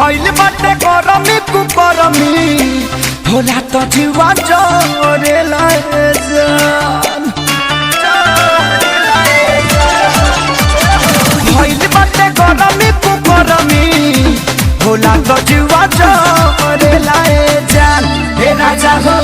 भइल बाटे गरमी कुकरमी, होला त जीवा जरेला ए जान। भइल बाटे गरमी कुकरमी, होला त जीवा जरेला ए जान। हे राजा हो,